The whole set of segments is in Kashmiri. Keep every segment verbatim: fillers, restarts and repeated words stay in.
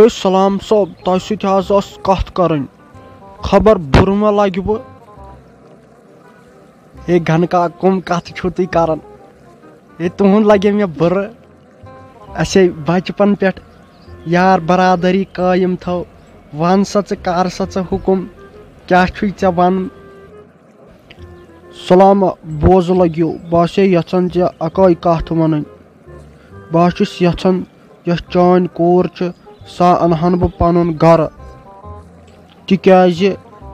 ہے سلام صٲب، تۄہہِ سۭتۍ حظ ٲس کتھ کرٕنۍ۔ خبر بُرٕ ما لگہِ بہٕ؟ ہے گنہٕ کاک، کٕم کتھٕ چھِو تُہۍ کران؟ ہے تُہُنٛد لگہِ مےٚ بُرٕ۔ اسے بچپن پٮ۪ٹھ یار برادری قٲیِم تھٲو۔ ون سا ژٕ، کر سا ژٕ حُکُم، کیٛاہ چھُے ژےٚ ونُن؟ سلامہ، بوزٕ لگیو، بہٕ آسے یژھان ژےٚ اکٲے کتھ ونٕنۍ۔ بہٕ حظ چھُس یژھان یۄس چٲنۍ کوٗر چھِ، سۄ انہن بہٕ پنُن گرٕ، تِکیازِ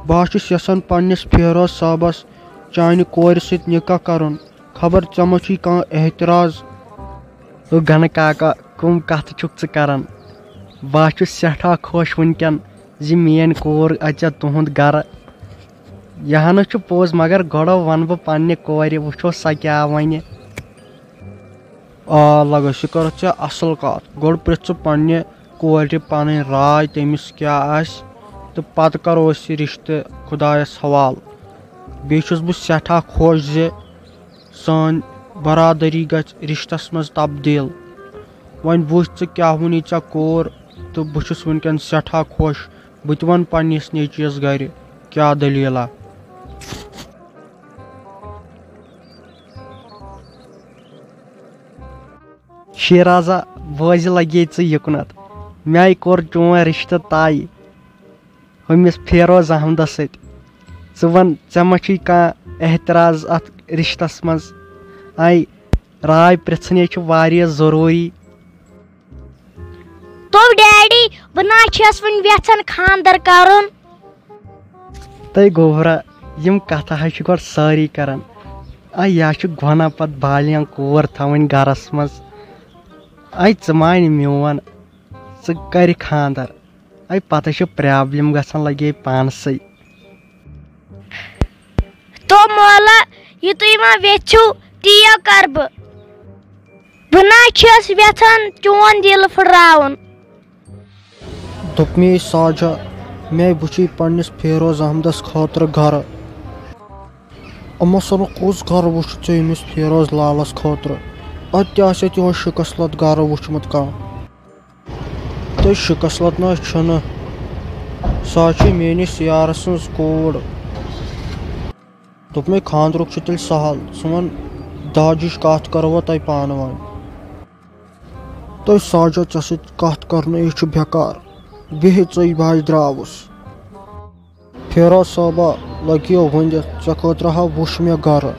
بہٕ حظ چھُس یژھان پننِس فیروز صٲبس چانہِ کورِ سۭتۍ نکاح کرُن۔ خبر ژےٚ ما چھُے کانٛہہ اعتراض؟ او گنہٕ کاکا، کٕم کتھٕ چھُکھ ژٕ کران؟ بہٕ حظ چھُس سٮ۪ٹھاہ خۄش وٕنکٮ۪ن زِ میٲنۍ کوٗر اژِ تُہُنٛد گرٕ۔ یہِ ہنا چھُ پوٚز، مگر گۄڈٕ ونہٕ بہٕ پننہِ کورِ، وٕچھو سۄ کیٛاہ ونہِ۔ آ لگس، یہِ کٔرٕتھ ژےٚ اصل کتھ۔ گۄڈٕ پرژھ ژٕ پننہِ کورِ پنٕنۍ راے، تٔمِس کیٛاہ آسہِ، تہٕ پتہٕ کرو أسۍ یہِ رشتہٕ خدایس حوالہٕ۔ بیٚیہِ چھُس بہٕ سٮ۪ٹھاہ خۄش زِ سٲنۍ برادری گژھِ رشتس منٛز تبدیل۔ وۄنۍ وٕچھ ژٕ کیٛاہ وُنی ژےٚ کوٗر، تہٕ بہٕ چھُس وٕنکٮ۪ن سٮ۪ٹھاہ خۄش۔ بہٕ تہِ ونہٕ پننِس نیٚچوِس گرِ کیٛاہ دٔلیٖلہ۔ شیرازا، بوزِ لگے ژٕ یِکنتھ۔ مےٚ کوٚر چون رشتہٕ طے ہُمِس فیروز احمدس سۭتۍ۔ ژٕ ون، ژےٚ ما چھُے کانٛہہ اعتراض اتھ رشتس منٛز؟ اے، راے پرژھنے چھُ واریاہ ضروٗری۔ تو ڈیڈی، بہٕ نہ چھَس وۄنۍ یژھان خاندر کرُن۔ تہٕ گوٚبرا، یِم کتھٕ حظ چھِ گۄڈٕ سٲری کران۔ اے، یا چھُ گۄناہ پتہٕ بالین کوٗر تھاوٕنۍ گرس منٛز۔ اے، ژٕ مانہِ میون، ژٕ کرِ خاندر۔ اے، پتہٕ چھِ پرابلم گژھان لگے پانسٕے۔ تو مولا، یہِ تُہۍ وۄنۍ ویژھِو، تی کرٕ بہٕ۔ بہٕ نہ چھَس یژھان چون دِل پھٕٹراوُن۔ دوٚپمے ساجا، مےٚ وٕچھُے پننِس فیروز احمدس خٲطرٕ گرٕ۔ اما سنُک کُس گرٕ وٕچھُتھ ژےٚ أمِس فیروز لالس خٲطرٕ؟ اتہِ تہِ آسہِ تِہُنٛد شِکس لد گرٕ وٕچھمُت کانٛہہ۔ تہٕ شِکس لد نہ چھُنہٕ، سۄ چھِ میٲنِس یارٕ سٕنٛز کوٗر۔ دوٚپمَے، خانٛدرُک چھُ تیٚلہِ سہل، ژٕ وَن داجِچ کَتھ کَروا تۄہہِ پانہٕ وٲنۍ۔ تۄہہِ ساجو ژےٚ سۭتۍ کَتھ کَرنہٕ یہِ چھُ بیکار، بِہِو ژٕے بہٕ حظ درٛاوُس۔ فیروز صٲبا، لٔگِو ؤنِتھ، ژےٚ خٲطرٕ ہا وُچھ مےٚ گَرٕ۔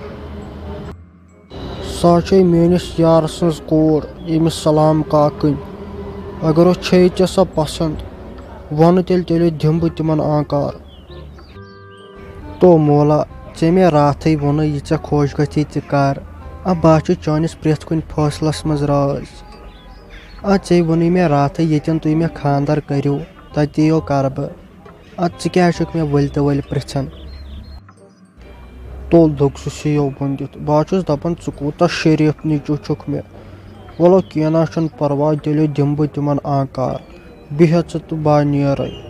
سۄ چھے میٲنِس یارٕ سٕنٛز کوٗر، ییٚمِس سلام کاکٕنۍ۔ اگر چھے ژےٚ سۄ پسنٛد، وَنہٕ تیٚلہِ، تیٚلہِ دِمہٕ بہٕ تِمن آنکار۔ تو مولا، ژےٚ مےٚ راتھٕے ووٚنُے، یہِ ژےٚ خۄش گژھی ژٕ کر۔ اَ، بہٕ ہا چھُس چٲنِس پرٛٮ۪تھ کُنہِ فٲصلس منٛز رٲضۍ۔ اَ، ژےٚ ووٚنُے مےٚ راتھٕے، ییٚتٮ۪ن تُہۍ مےٚ خانٛدر کٔرِو، تَتی یو کرٕ بہٕ۔ اَدٕ ژٕ کیٛازِ چھُکھ مےٚ ؤلۍ تہٕ ؤلۍ پرٛژھان؟ تُل دوٚگ سُہ سیو بۄن دِتھ۔ بہٕ حظ چھُس دَپان، ژٕ کوٗتاہ شریٖف نیٚچوٗ چھُکھ مےٚ۔ وَلہٕ کینٛہہ نہ حظ چھُنہٕ پَرواے، تیٚلہِ دِمہٕ بہٕ تِمَن آنکار۔ بیٚہہ ژٕ تہٕ بہٕ نیرَے۔